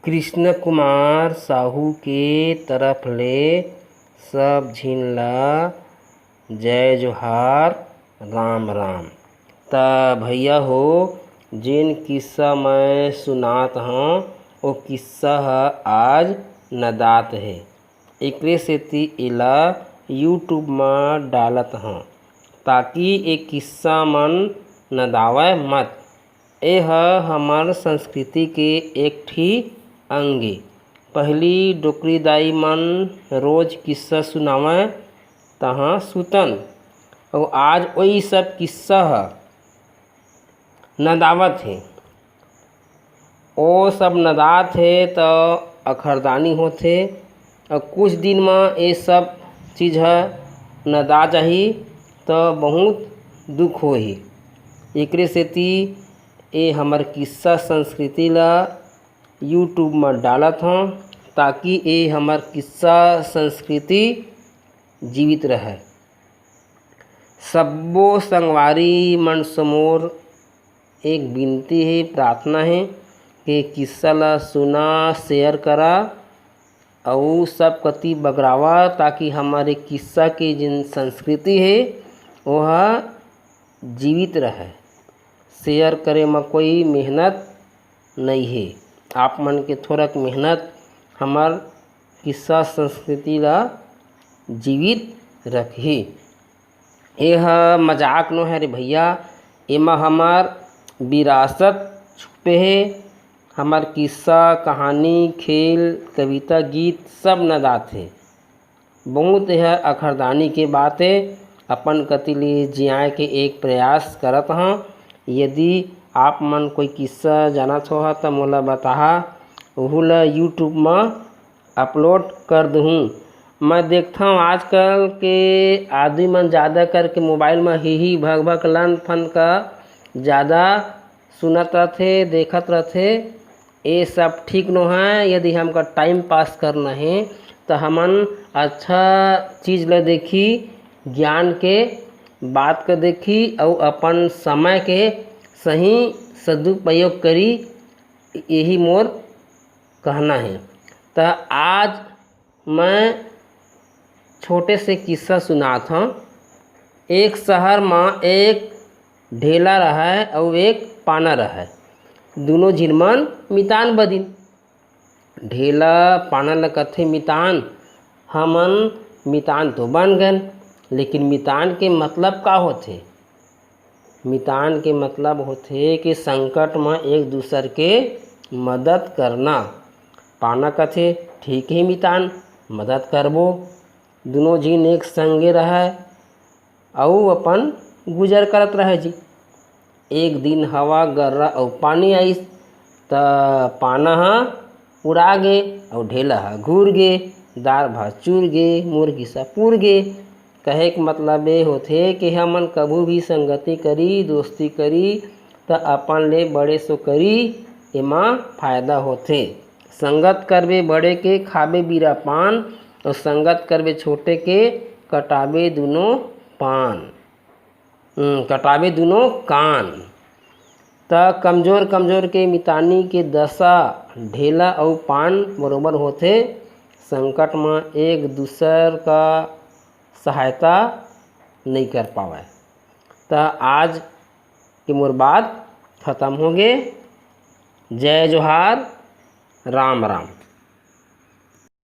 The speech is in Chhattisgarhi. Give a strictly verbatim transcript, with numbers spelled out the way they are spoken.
कृष्ण कुमार साहू के तरफ ले सब झिन ला जय जोहार, राम राम। त भैया हो, जेन किस्सा मैं सुनात हंव, ओ किस्सा ह आज नदात हे। एकरे सेती एला YouTube म डालत हंव, ताकि ए किस्सा मन नदावय मत। ए ह हमर संस्कृति के एक ठी अंग ए। पहिली डोकरी दाई मन रोज किस्सा सुनावय, तहां सुतन, अउ आज ओई सब किस्सा ह नदावत हे। ओ सब नदात हे त अखरदानी होथे, अउ कुछ दिन म ए सब चीज ह नदा जाही त बहुत दुख होही। एकरे सेती ए हमर किस्सा संस्कृति ला YouTube म डालत हंव, ताकि ए हमर किस्सा संस्कृति जीवित रहय। सब्बो संगवारी मन से मोर एक बिनती हे, प्रार्थना हे कि किस्सा ला सुना, share करा अउ सब कति बगरावा, ताकि हमर ए किस्सा के जेन संस्कृति हे, ओह जीवित रहय। Share करे म कोई मेहनत नइ हे। आप मन के थोरक मेहनत हमर किस्सा संस्कृति ला जीवित रखही। ए ह मजाक नो हरे भैया, एमा हमर विरासत छुपे हे। हमर किस्सा, कहानी, खेल, कविता, गीत सब नदात हे। बहुत ए ह अखरदानी के बात हे। अपन कति ले जियाए के एक प्रयास करत हंव। यदि आप मन कोई किस्सा जानत होहा, त मोला बताहा, ओहू ला YouTube म upload कर दुहूं। मैं देखथंव, आजकल के आदमी मन जादा करके mobile म ही ही भक भक लन फन का जादा सुनत रथे, देखत रथे। ए सब ठीक नोहय। यदि हमका time pass करना हे, त हमन अच्छा चीज ल देखी, ज्ञान के बात कर देखी, अउ अपन समय के सही सदुपयोग करी। यही मोर कहना हे। त आज मैं छोटे से किस्सा सुनात हंव। एक शहर म एक ढेला रहय अउ एक पाना रहय। दूनों झिन मन मितान बदिन। ढेला पाना ल कथे, "मितान, हमन मितान तो बन गन, लेकिन मितान के मतलब का होथे?" मितान के मतलब होथे कि संकट म एक दूसर के मदद करना। पाना कथे, "ठीक हे मितान, मदद करबो।" दूनों झिन एक संगे रहय अउ अपन गुजर करत रहय जी। एक दिन हवा, गर्रा अउ पानी आइस, त पाना ह उड़ा गे अउ ढेला ह घूर गे, दार भात चूर गे, मोर किस्सा पूर गे। कहे के मतलब ए होथे कि हमन कभू भी संगति करी, दोस्ती करी, त अपन ले बड़े सो करी, एमा फायदा होथे। संगत करबे बड़े के, खाबे बीरा पान, अउ संगत करबे छोटे के, कटाबे दूनों पान। हम्म, कटाबे दूनों कान। त कमजोर कमजोर के मितानी के दशा ढेला अउ पान बरोबर होथे। संकट म एक दूसर का सहायता नइ कर पावय। त आज के मोर बात खतम होगे। जय जोहार, राम राम।